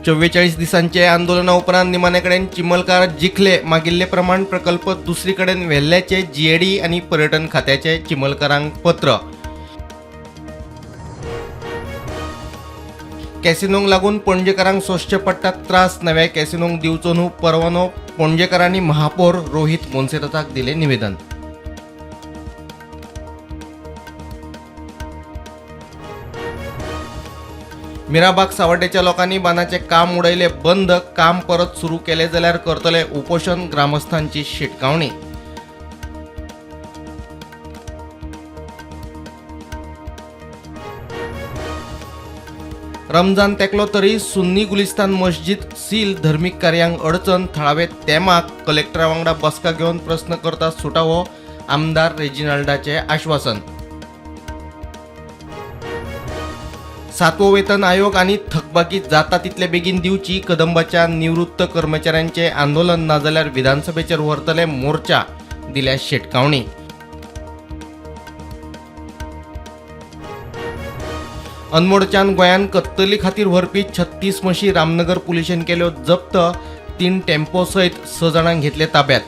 44 दिसांचे आंदोलना उपरांत निमाणे कडेन चिमलकार जिखले. मागिल्ले प्रमाण प्रकल्प दुसरी कडेन व्हेल्ल्याचे जीएडी आनी पर्यटन खात्याचे चिमलकारांक पत्र. कॅसिनोंक लागून पणजेकारांक सोंसचे पडटात त्रास. नव्या कॅसिनोंक दिवचो न्हू परवानो. पणजेकारांनी महापौर रोहित मोन्सेराताक दिले निवेदन. मिराबाग सावड्डेच्या लोकांनी बांदाचें काम उडयलें बंद. काम परत सुरू केलें जाल्यार करतले उपोशण. ग्रामस्थांची शिटकावणी. रमजान तेकलो तरी सुन्नी गुलिस्तान मस्जिद सील. धर्मीक कार्यांक अडचण. थळावे तेमाक कलेक्टरा वांगडा बसका घेवन प्रस्न करता सुटावो. आमदार रेजिनाल्डाचें आश्वासन. सातवो वेतन आयोग आनी थकबाकी जाता तितले बेगीन दिवची. कदंबाच्या निवृत्त कर्मचाऱ्यांचे आंदोलन. नाजाल्यार विधानसभेचेर व्हरतले मोर्चा. दिल्या शिटकावणी. अनमोडच्यान गोंयांत कत्तली खातीर व्हरपी 36 म्हशी रामनगर पुलिशेन केल्यो जप्त. 3 टेम्पो सयत 6 जाणांक घेतले ताब्यात.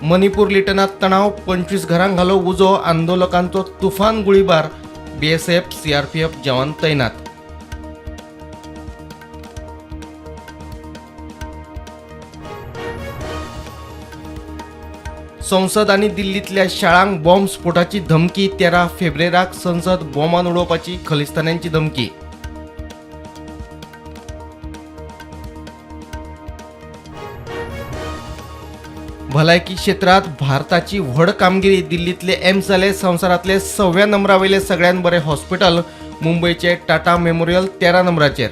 मणिपूर लिटनात तणाव. 25 घरांक घालो उजो. आंदोलकांचो तुफान गुळीबार. बीएसएफ सीआरपीएफ जवान तैनात. संसद आनी दिल्लींतल्या शाळांक बॉम्ब स्फोटाची धमकी. 13 फेब्रेराक संसद बॉम्बान उडोवपाची खलिस्तान्यांची धमकी. भलायकी क्षेत्रात भारताची व्हड कामगिरी. दिल्लीतले एम्स जाले संवसारांतले 6व्या नंबरावयले सगळ्यात बरे हॉस्पिटल. मुंबयचे टाटा मेमोरियल 13 नंबराचेर.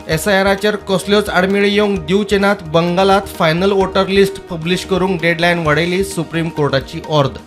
एसआयआराचेर कसल्योच आडमेळी येवंक दिवचे नात. बंगालात फायनल वोटर लिस्ट पब्लिश करूंक डेडलायन वाडयली. सुप्रीम कोर्टाची ऑर्द.